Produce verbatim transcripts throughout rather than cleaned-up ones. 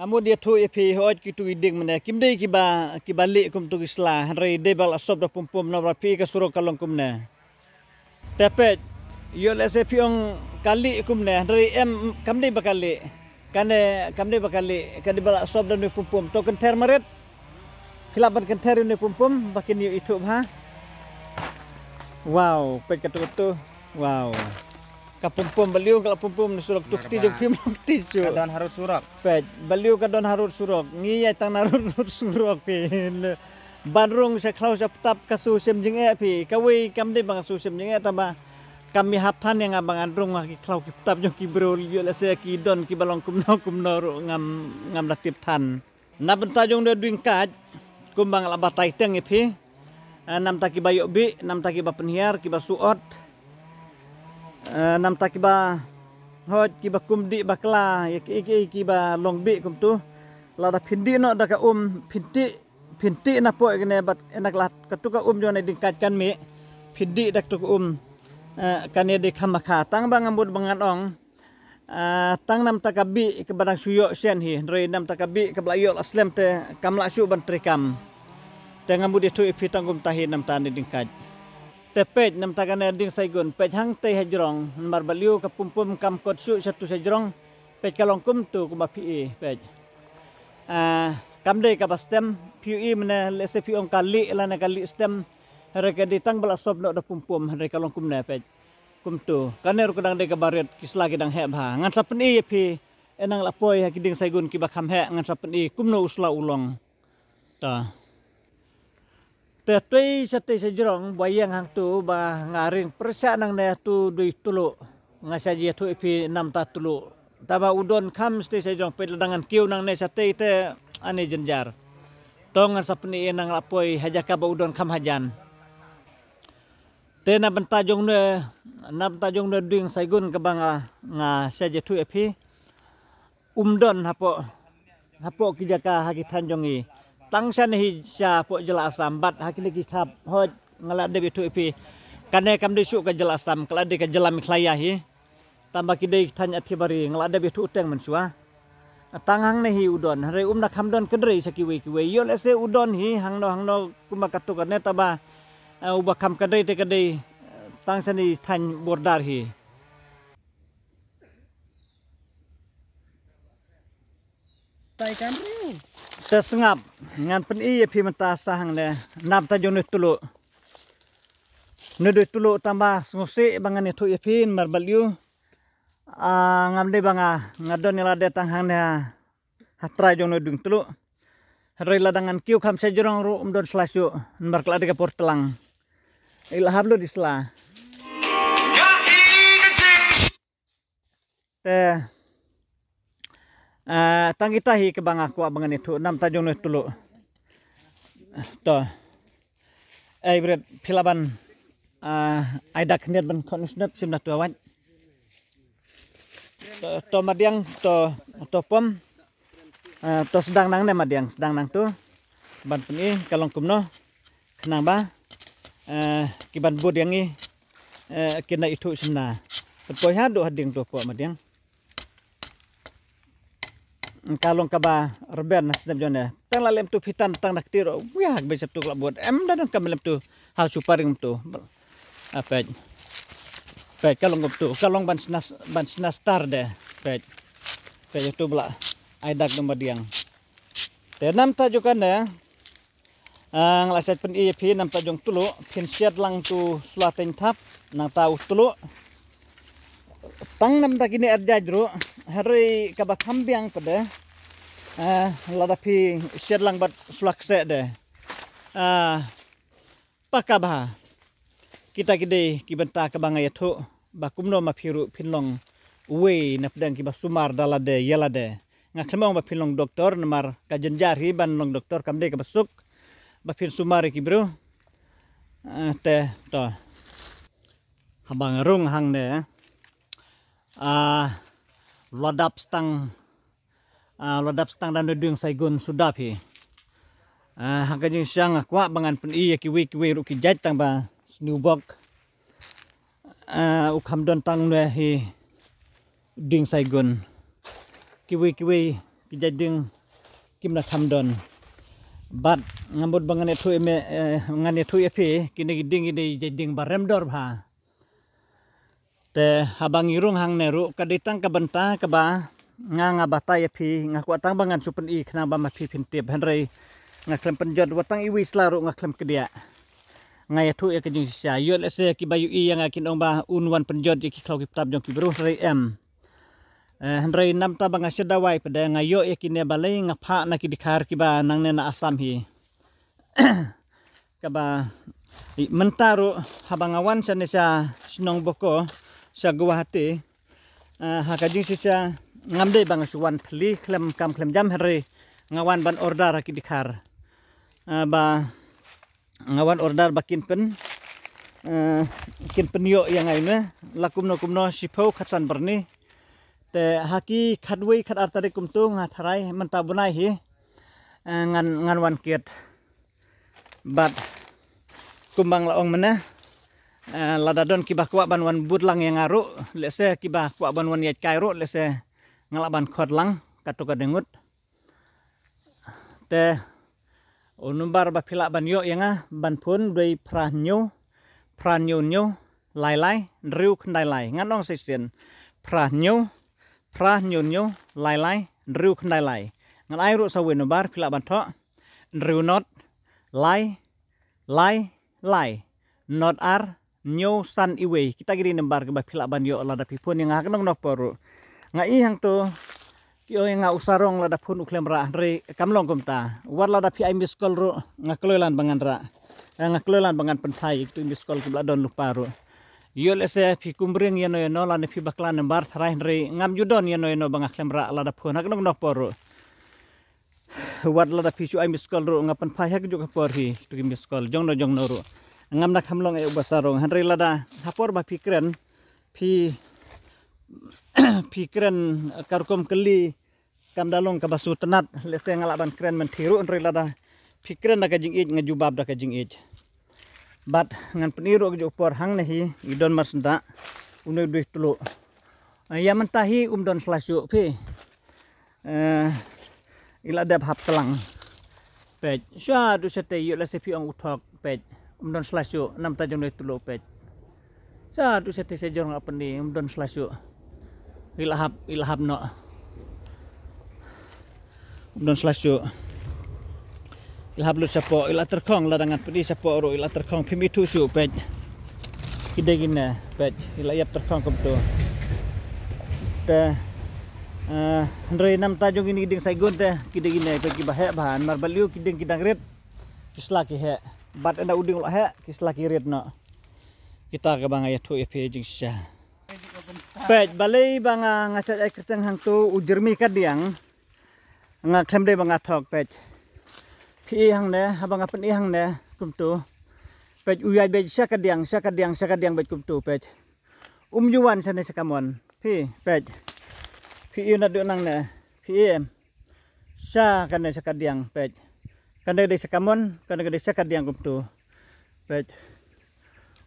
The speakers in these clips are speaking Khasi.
Amut ïathuh ïa phi hoi kitu i ding mynne. Kim dei kiba, kiba lieh kumtu ki sla. Hynrei dei ba la sop da pum pum namar phi ka surok ka long kumne. Te peit, ïoh lehse phi ong ka lieh kumne. Hynrei em kam dei ba ka lieh. Kane kam dei ba ka lieh. Ka dei ba la sop da une pum pum. To kynther marit. Phi lah ban kynther une pum pum. Ba kin ïoh ithuh bha. Wow, peit katu katu. Wow. Ka pum pum, balei ka la pum pum ne surok tu kti jong phi mo kti shu. Ka don harud surok. Peit, balei ka don harud surok. Ngi ïai tang na harud surok phi. Ban rung sha khlaw sha ptap ka shu shem jingeh phi. Kawei kam dei ba nga shu shem jingeh tang ba kam ïahap than ïa nga ba ngan rung ha ki khlaw ki ptap jong ki briew, ïoh lehse ki don kiba long kumno kumno ruh ngam, ngam da tip than. Na bynta jong une u dieng kait, kumba nga la batai teng ïa phi. Eh, namta kiba ïoh bih, namta kiba pynhiar, kiba suh ot. Eh, namta kiba hoi, kiba kum dih bakla, ïa ki, ki, kiba long bih kumtu. Lada phin dih noh da ka um, phin tih, phin tih na poi kane bad ena ka lad katu ka um jong une u dieng kait kan mih. Phin dih da katu ka um. Eh, kane dei kham makha. Tang ba nga mut ba ngan ong. Ah, tang namta ka bih kaba dang shu ïoh shen hi, hynrei namta ka bih kaba la ïoh la slem te kam lah shuh ban trei kam. Te nga mut ïathuh ïa phi tang kumta hi namta une u dieng kait. Te peit namta kane u dieng saigun, peit hangtei ha jrong, namar balei ka pum pum kam kot shuh shatu sha jrong, peit ka long kumtu kumba phi i, peit. Ah, kam dei kaba stem, phi i mynne lehse phi ong ka lieh lane ka lieh stem, hynrei ka dei tang ba la sop noh da pum pum, hynrei ka long kumne peit. Kumtu, kane ruh ka dang dei kaba rit, ki sla ki dang heh bha. Ngan sa pyni ïa phi, eh nang la poi ha ki dieng saigun kiba kham heh, ngan sa pyni kumno u sla u long. Ta. Te tei shatei sha jrong, ba ïeng hangtu, ba nga ring pyrshah nangne tu dui tulu. Nga sa ïathuh ïa phi namta tulu. Taba u don kham shatei sha jrong, peit lada ngan kiew nangne shatei te ani jynjar. To ngan sa pyni ïa nang la poi ha jaka ba u don kham hajan. Te na bynta jong une, na bynta jong une u dieng saigun kaba nga, nga sa ïathuh ïa phi. Um don hapoh, hapoh ki jaka ha ki thaiñ jong ngi. Tang shane hi shapoh jylla Assam bad ha kine ki khap hoi nga la dep ïathuh ïa phi. Kane kam dei shuh ka jylla Assam, ka la dei ka jylla Meghalaya hi. Tangba ki dei thaiñ Athibari, nga la dep ïathuh teng mynshuwa. Tang hangne hi u don, hynrei um da kham don kynrei sha kiwei kiwei. Ïoh lehse u don hi hangno hangno kumba katto katne tangba, eh, uba kham kynrei te ka dei, eh, tang shane thaiñ border hi. Te sngap, ngan pyni ïa phi mynta sa hangne, namta jong une u tulu. Une u tulu tangba sngewsih ba ngan ïathuh ïa phi namar balei. Ah, ngam dei ba nga, nga don ïa lade tang hangne ha trai jong une u dieng tulu. Hynrei lada ngan kiew kham sha jrong ruh um don sla shuh, namar ka la dei ka por tlang. I la hap lut i sla. Te, eh, tang kita hi kaba nga kwah ba ngan ïathuh namta jong une u tulu. To. Ai bret phi lah ban, eh, ai dak khyndiat ban khot nusnep sim na tu awat. To, to madiang, to, to pom. Eh, to sdang nangne madiang, sdang nangtu. Ban pyni ka long kumno. Khnang ba, eh, ki ban bud ïa ngi, eh, kin da ithuh shim na. Pynpoi haduh ha dieng tu pok madiang. Ka long kaba rben na snem jong ne. Tang la lem tu phi tan tang na kti ruh. Wia, ba shatu ka la bud. Em da dang kam lem tu. Ha shu paring tu. Ah, peit. Peit ka long tu. Ka long ban snas, ban snas tar de. Peit. Peit tu bla. Ai dak dong madiang. Te namta jong kane. Ah, nga la sait pyni ïa phi namta jong tulu, phin shet lang tu sla teng thap, nangta u tulu. Tang namta kine ar jait ruh, hynrei kaba kham biang pat de. Ah, lada phi shet lang bad sla kseh de. Ah, paka bha. Kita ki dei ki bynta kaba nga ïathuh ba kumno ma phi ruh phin long uwei na pdeng kiba sumar da lade ïa lade. Nga khlem ong ba phin long doktor namar ka jynjar hi ban long doktor kam dei kaba suk. Ba phin sumar ïa ki briew. Eh, te to. Haba nga rung hangne. Ah, la dap stang, ah, la dap stang da une u dieng Saigon shu dap hi. Ah, ha ka jingshisha nga kwah ba ngan pyni ïa kiwei kiwei ruh ki jait tang ba sniewbok. Ah, u kham don tang une hi dieng Saigon. Kiwei kiwei ki jait ding kim da kham don. Bad nga mut ba ngan ïathuh ïa me, eh, ngan ïathuh ïa phi, kine ki ding, kine ki jait ding ba rem dor bha. Te haba ngi rung hangne ruh ka dei tang ka bynta kaba nga, nga batai ïa phi, nga kwah tang ba ngan shu pyni khnang ba ma phi phin tip, hynrei nga khlem pynjot wat tang iwei sla ruh nga khlem kdiah. Nga ïathuh ïa ka jingshisha, ïoh lehse kiba ïohi ïa nga kin ong ba un wan pynjot ïa ki khlaw ki ptap jong ki briew, hynrei em. Eh, hynrei namta ba nga shu dawai pat de nga ïoh ïa kine balei, nga phah na ki dkhar kiba nangne na Assam hi. Kaba mynta ruh haba nga wan shane sha shnong Boko, sha Guwahati, eh, ha ka jingshisha ngam dei ba nga shu wan thli khlem kam khlem jam, hynrei nga wan ban order ha ki dkhar. Eh, ba nga wan order ba kin pyn, eh, kin pynïoh ïa nga ïa me la kumno kumno, shiphew khatsan byrni. Te ha ki khatwei khatar tarik kumto nga tharai mynta bnai hi, eh, ngan, ngan wan kit. Bad kumba nga la ong mynne, eh, lada don kiba kwah ban wan bud lang ïa nga ruh, lehse kiba kwah ban wan ïaid kai ruh, lehse nga lah ban khot lang katto katne ngut. Te u number ba phi lah ban ïoh ïa nga ban phone dei phra hynñiew, phra hynñiew hynñiew, lai lai, hynriew khyndai lai. Ngan ong shisien, phra hynñiew, phra hynñiew hynñiew, lai lai, hynriew khyndai lai. Ngan ai ruh sa uwei number phi lah ban thoh, hynriew not, lai, lai, lai, not ar, hynñiew san iwei. Kita ki dei number kiba phi lah ban ïoh lada phi phone ïa nga ha kano kano por ruh. Nga i hangto ki ong ïa nga u sarong lada phone u khlem rah, hynrei kam long kumta. Wat lada phi ai miss call ruh nga kloi lan ba ngan rah. Eh, nga kloi lan ba ngan pynphai ïa kitu miss call kiba la don lypa ruh. Ïoh lehse phi kumbring ïano ïano lane phi bakla number tharai, hynrei ngam ju don ïano ïano ba nga khlem rah lada phone ha kano kano por ruh. Wat lada phi shu ai miss call ruh nga pynphai ha kajuh ka por hi, tu ki miss call jongno jongno ruh. Ngam da kham long eh u ba sarong, hynrei lada ha por ba phi kren, phi, phi kren, eh, ka rukom kylli kam da long kaba sngewtynnat, lehse nga lah ban kren mynta ruh, hynrei lada phi kren da ka jingïeit nga jubab da ka jingïeit. Bad ngan pyni ruh kajuh ka por hangne hi, i don marsyndah une u dei tluh. Eh, ïa mynta hi um don sla shuh phi. Eh, i la dep hap tlang. Peit, sha tu shatei ïoh lehse phi ong u thok, peit. Um don sla shuh namta jong ne tluh, peit. Sha tu shatei sha jong nga pyni, um don sla shuh. I la hap, i la hap noh. Um don sla shuh. I la hap lut shapoh, i la tyrkhong, lada ngan pyni shapoh ruh i la tyrkhong, phim ithuh shuh, peit. Ki dei kine, peit, i la ïap tyrkhong kumtu. Te, eh, hynrei namta jong kine ki dieng Saigon te, ki dei kine, peit, kiba heh bha, namar balei, ki dieng ki dang rit, ki sla ki heh. Bad ynda u dieng u la heh, ki sla ki rit noh. Kita kaba nga ïathuh ïa phi jingshisha. Peit, balei ba nga, nga shait ai kyrteng hangto u Jeremy Kadiang. Nga khlem dei ba nga thok, peit. Phi i hangne, haba nga pyni hangne kumtu. Peit, u ïaid beit sha kadiang, sha kadiang, sha kadiang beit kumtu, peit. Um ju wan shane sha kamon. Phi, peit. Phi i naduh nangne. Phi i em. Sha kane sha kadiang, peit. Kane dei sha kamon, kane dei sha kadiang kumtu. Peit.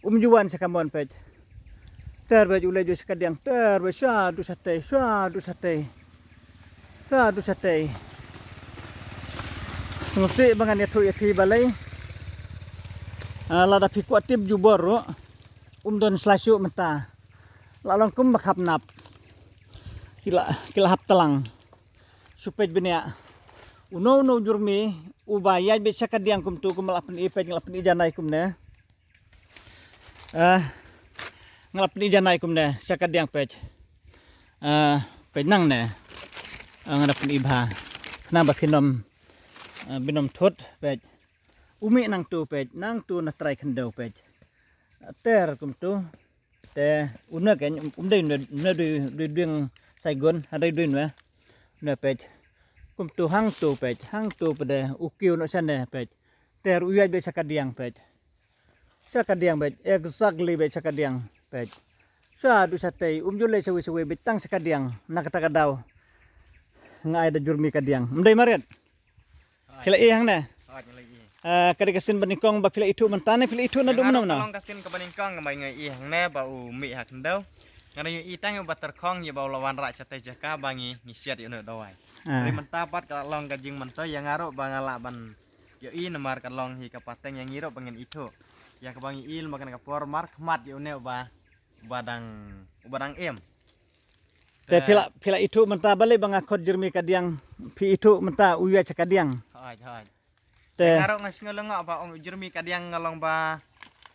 Um ju wan sha kamon, peit. Ter, peit, u leit ju sha kadiang, ter, peit, sha tu shatei, sha tu shatei. Sha tu shatei. Sngewsih ba ngan ïathuh ïa phi balei. Ah, lada phi kwah tip jubor ruh. Um don sla shuh mynta. La long kum ba khap nap. Ki la, ki la hap tlang. Shu peit bniah. Uno uno u Jeremy uba ïaid beit sha kadiang kumtu, kum la pyni, peit, nga la pyni janai kumne. Eh, nga la pyni janai kumne sha kadiang, peit. Eh, peit nangne. Eh, nga la pyni bha. Khnang ba phin ym, eh, phin ym thut, peit. U mih nangtu, peit, nangtu na trai khyndew, peit. Ter kumtu. Te une kein um dei une, une dei, dei dieng Saigon, ha dei dei une. Une, peit. Kumtu hangtu, peit, hangtu pat de u kiew noh shane, peit. Ter u ïaid beit sha kadiang, peit. Sha kadiang, peit, exactly, peit, sha kadiang, peit. Sha tu shatei, um ju leit shawei shawei, peit, tang sha kadiang na kata ka daw. Nga ai da Jeremy Kadiang. Ym dei marit. Phi la i hangne? Hooid, nga la i. Ah, ka dei ka sien ba nyngkong ba phi la ithuh mynta ne phi la ithuh naduh mynno mynno? Ka long ka sien kaba nyngkong ba nga i hangne ba u mih ha khyndew. Nga ïohi tang ïa u ba tyrkhong ïa ba u la wanrah shatei jaka ba ngi ngi shet ïa une u dawai. Ah. Hynrei mynta pat ka la long ka jingmyntoi ïa nga ruh ba nga lah ban ïohi namar ka long hi ka pateng ïa ngi ruh ba ngin ithuh. Ïa kaba ngi i lem kane ka por markhmat ïa une u ba u ba dang u ba dang im. Te phi la phi la ithuh mynta balei ba nga khot jermi kadiang, phi ithuh mynta u ïaid sha kadiang. Hooid, hooid. Te nga ruh nga sngew lyngngoh ba ong u jermi kadiang nga long ba,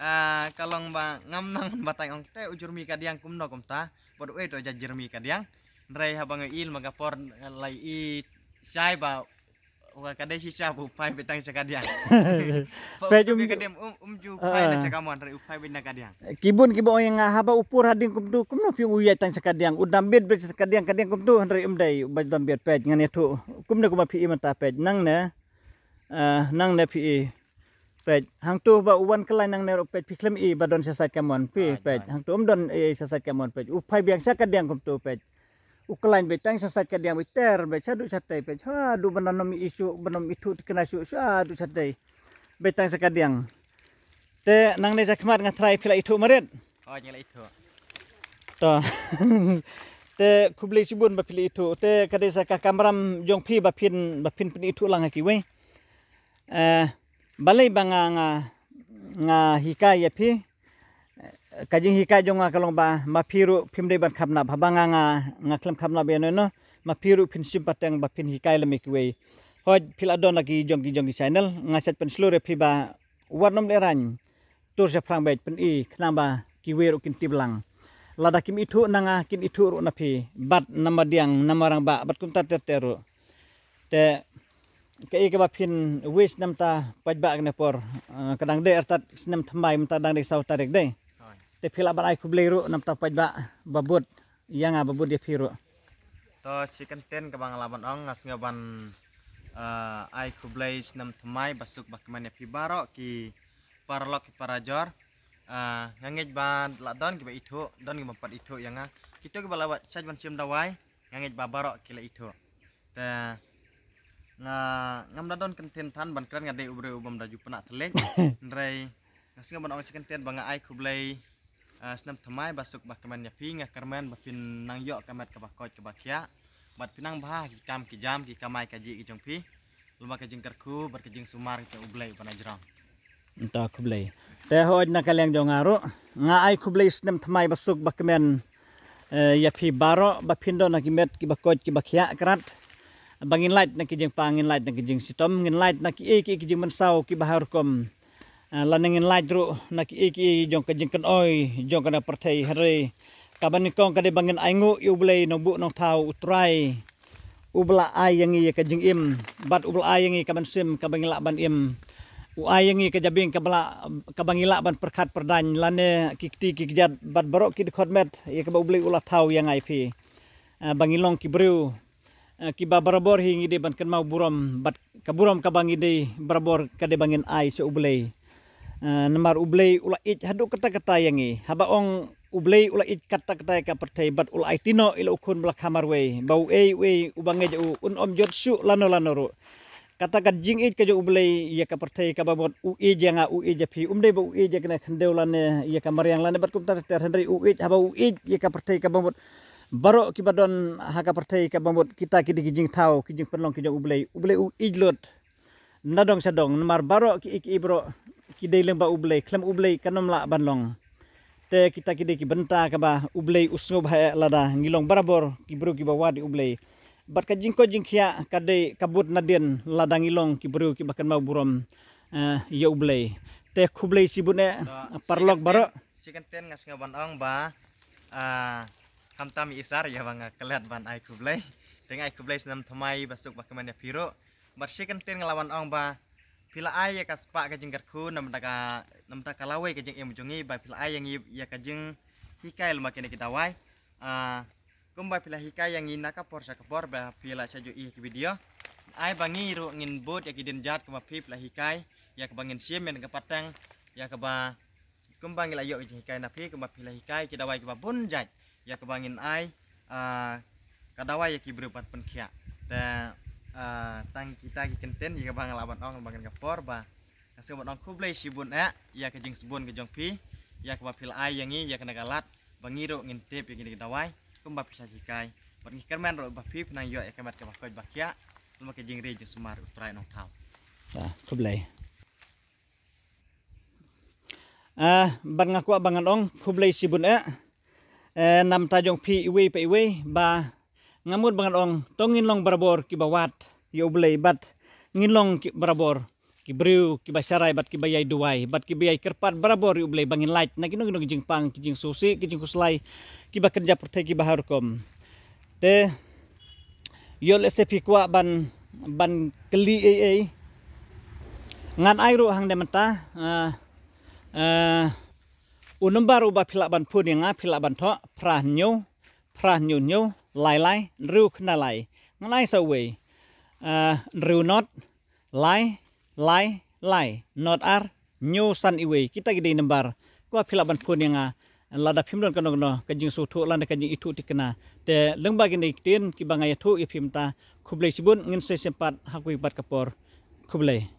ah, ka long ba ngam nang ba tang ong te u jermi kadiang kumno kumta. Bad u ei to ja jermi kadiang. Hynrei haba nga i lem ka por la i shai ba wa ka dei shisha ba u phai beit tang sha kadiang. Peit um ju- kadiang um um ju phai na sha kamon hynrei u phai beit na kadiang. Ki bun kiba ong ïa nga haba u pur hadien kumtu kumno phi u ïaid tang sha kadiang, u dam beit beit sha kadiang, kadiang kumtu hynrei um dei ba dam beit. Peit ngan ïathuh kumne kumba phi i mynta. Peit nangne, eh, nangne phi i. Peit hangtu ba u wan kyllaiñ nangne ruh peit phi khlem i ba don sha sait kamon phi. Peit hangtu um don i sha sait kamon. Peit u phai biang sha kadiang kumtu. Peit u kyllaiñ beit tang sha sait kadiang beit ter beit shaduh shatei. Peit haduh ban ym i shuh ban ym ithuh thikna shuh shaduh shatei. Beit tang sha kadiang. Te nangne sha khmat nga tharai phi la ithuh marit. Hooid, nga la ithuh. To. Te khublei shibun ba phi la ithuh. Te ka dei sa ka kamram jong phi ba phin ba phin pynithuh lang ha kiwei. Eh, balei ba nga nga nga hikai ïa phi. Eh, ka jinghikai jong nga ka long ba ma phi ruh phim dei ban khapnap haba nga nga nga khlem khapnap ïa no no. Ma phi ruh phin shim pateng ba phin hikai lem ïa kiwei. Hooid phi la don la ki jong ki jong ki channel nga sait pynshlur ïa phi ba wat nym lehraiñ. Tur shaphrang beit pyn-i khnang ba kiwei ruh kin tip lang. Lada kim ithuh na nga kin ithuh ruh na phi bad na madiang na marang ba bad kumta ter ter ruh. Te kaei kaba phin wish namta paidbah kane por, eh, ka dang dei artat snem thymmai mynta dang dei saw tarik dei. Te phi lah ban ai khublei ruh namta paidbah ba bud ïa nga ba bud ïa phi ruh. To shi kyntien kaba nga lah ban ong nga sngew ban, eh, ai khublei snem thymmai ba suk ba kmen ïa phi baroh ki paralok ki parajor. Ah, nga ngeit ba la don kiba ithuh, don kiba pat ithuh ïa nga. Kito kiba la wat shait ban shim dawai, nga ngeit ba baroh ki la ithuh. Te nga ngam da don kyntien than ban kren, nga dei u briew u bym da ju pynah thylliej. Hynrei nga sngew ban ong shi kyntien ba nga ai khublei, ah, snem thymmai ba suk ba kmen ïa phi, nga kyrmen ba phin nang ïoh ka met kaba koit kaba khiah. Bad phin nang bha ki kam ki jam ki kamai kajih ki jong phi. Lyngba ka jingkyrkhu bad ka jingsumar ka jong U Blei uba na jrong. Nta khublei. Te hooid na ka liang jong nga ruh nga ai khublei snem thymmai ba suk ba kmen, eh, ïa phi baroh ba phin don ha ki met kiba koit kiba khiah krat. Ba ngin lait na ki jingpang, ngin lait na ki jingshitom, ngin lait na kiei kiei ki jingmynsaw kiba har rukom. Ah, lane ngin lait ruh na kiei kiei jong ka jingkynoi jong kane ka pyrthei hynrei kaba nyngkong ka dei ba ngin ainguh ïa U Blei Nongbuh Nongthaw U Trai uba la ai ïa ngi ïa ka jingim bad uba la ai ïa ngi ka mynsiem kaba ngi lah ban im. U ai ïa ngi ka jabieng kaba la kaba ngi lah ban pyrkhat pyrdaiñ lane ki kti ki kjat bad baroh ki dkhot met ïa kaba U Blei u la thaw ïa nga ïa phi. Ah, ba ngi long ki briew, eh, kiba barabor hi ngi dei ban kynmaw burom bad ka burom kaba ngi dei barabor ka dei ba ngin ai sha U Blei. Eh, namar U Blei u la ïeit haduh katta katta ïa ngi. Haba ong U Blei u la ïeit katta katta ïa ka pyrthei bad u la aiti noh ïa la u khun ba la kha marwei ba uei uei uba ngeit ïa u un ym jot shuh lano lano ruh. Kata ka jingïeit ka jong U Blei ïa ka pyrthei kaba mut u ïeit ïa nga u ïeit ïa phi um dei ba u ïeit ïa kane khyndew lane ïa ka mariang lane bad kumta ter ter hynrei u ïeit haba u ïeit ïa ka pyrthei kaba mut baroh kiba don ha ka pyrthei kaba mut kita ki dei ki jingthaw ki jingpynlong ki jong U Blei. U Blei u ïeit lut na dong sha dong namar baroh kiei kiei baroh ki dei lyngba U Blei, khlem U Blei kan ym lah ban long. Te kita ki dei ki bynta kaba U Blei u sngewbha eh lada ngi long barabor ki briew kiba wad ïa U Blei. Bad ka jingkoit jingkhiah ka dei ka bud nadien lada ngi long ki briew kiba kynmaw burom, eh, ïa U Blei. Te khublei shibun eh paralok baroh. Shi kyntien nga sngew ban ong ba, ah, khamtam i isar ïa ba nga klet ban ai khublei. Te nga ai khublei snem thymmai ba suk ba kmen ïa phi ruh. Bad shi kyntien nga lah ban ong ba phi la ai ïa ka spah ka jingkyrkhu namar ka namar ka lawei ka jingim jong ngi ba phi la ai ïa ngi ïa ka jinghikai lyngba kine ki dawai. Ah, kumba phi la hikai ïa ngi na ka por sha ka por ba phi la sha ju ïa ki video. Ai ba ngi ruh ngin bud ïa ki dienjat kumba phi phi la hikai ïa kaba ngin shim ïa ka pateng ïa kaba kumba ngi la ïoh ka jinghikai na phi kumba phi la hikai ki dawai kiba bun jait ïa kaba ngin ai, ah, ka dawai ïa ki briew ban pynkhiah. Te, ah, tang kita ki kyntien ïa kaba nga lah ban ong ba ngan ka por ba nga sngew ban ong khublei shibun eh ïa ka jingsbun ka jong phi ïa kaba phi la ai ïa ngi ïa kane ka lad ba ngi ruh ngin tip ïa kine ki dawai kumba phi sa hikai. Bad ngi kyrmen ruh ba phi phin nang ïoh ïa ka met kaba koit ba khiah. Namar ka jingri jingsumar U Trai Nongthaw. Khublei. Ah, bad nga kwah ba ngan ong khublei shibun eh. Eh, namta jong phi iwei pa iwei ba nga mut ba ngan ong to ngin long barabor kiba wad ïa U Blei bad ngin long ki barabor ki briew kiba sharai bad kiba ïai duwai bad kiba ïai kyrpad barabor ïa U Blei ba ngin lait na kino kino ki jingpang ki jingsngewsih ki jingkhuslai kiba kynja pyrthei kiba har rukom. Te ïoh lehse phi kwah ban ban kylli ei ei. Ngan ai ruh hangne mynta, ah, ah, u number uba phi lah ban phone ïa nga phi lah ban thoh phra hynñiew phra hynñiew hynñiew lai lai hynriew khyndai lai. Ngan ai sa uwei, ah, hynriew not lai lai lai not ar hynñiew san iwei. Kita ki dei number kiba phi lah ban phone ïa nga. Lada phim don kano kano ka jingsngewthuh lane ka jingithuh thikna. Te lyngba kine ki ktien kiba nga ïathuh ïa phi mynta. Khublei shibun, ngin sa ïashem pat ha kawei pat ka por. Khublei.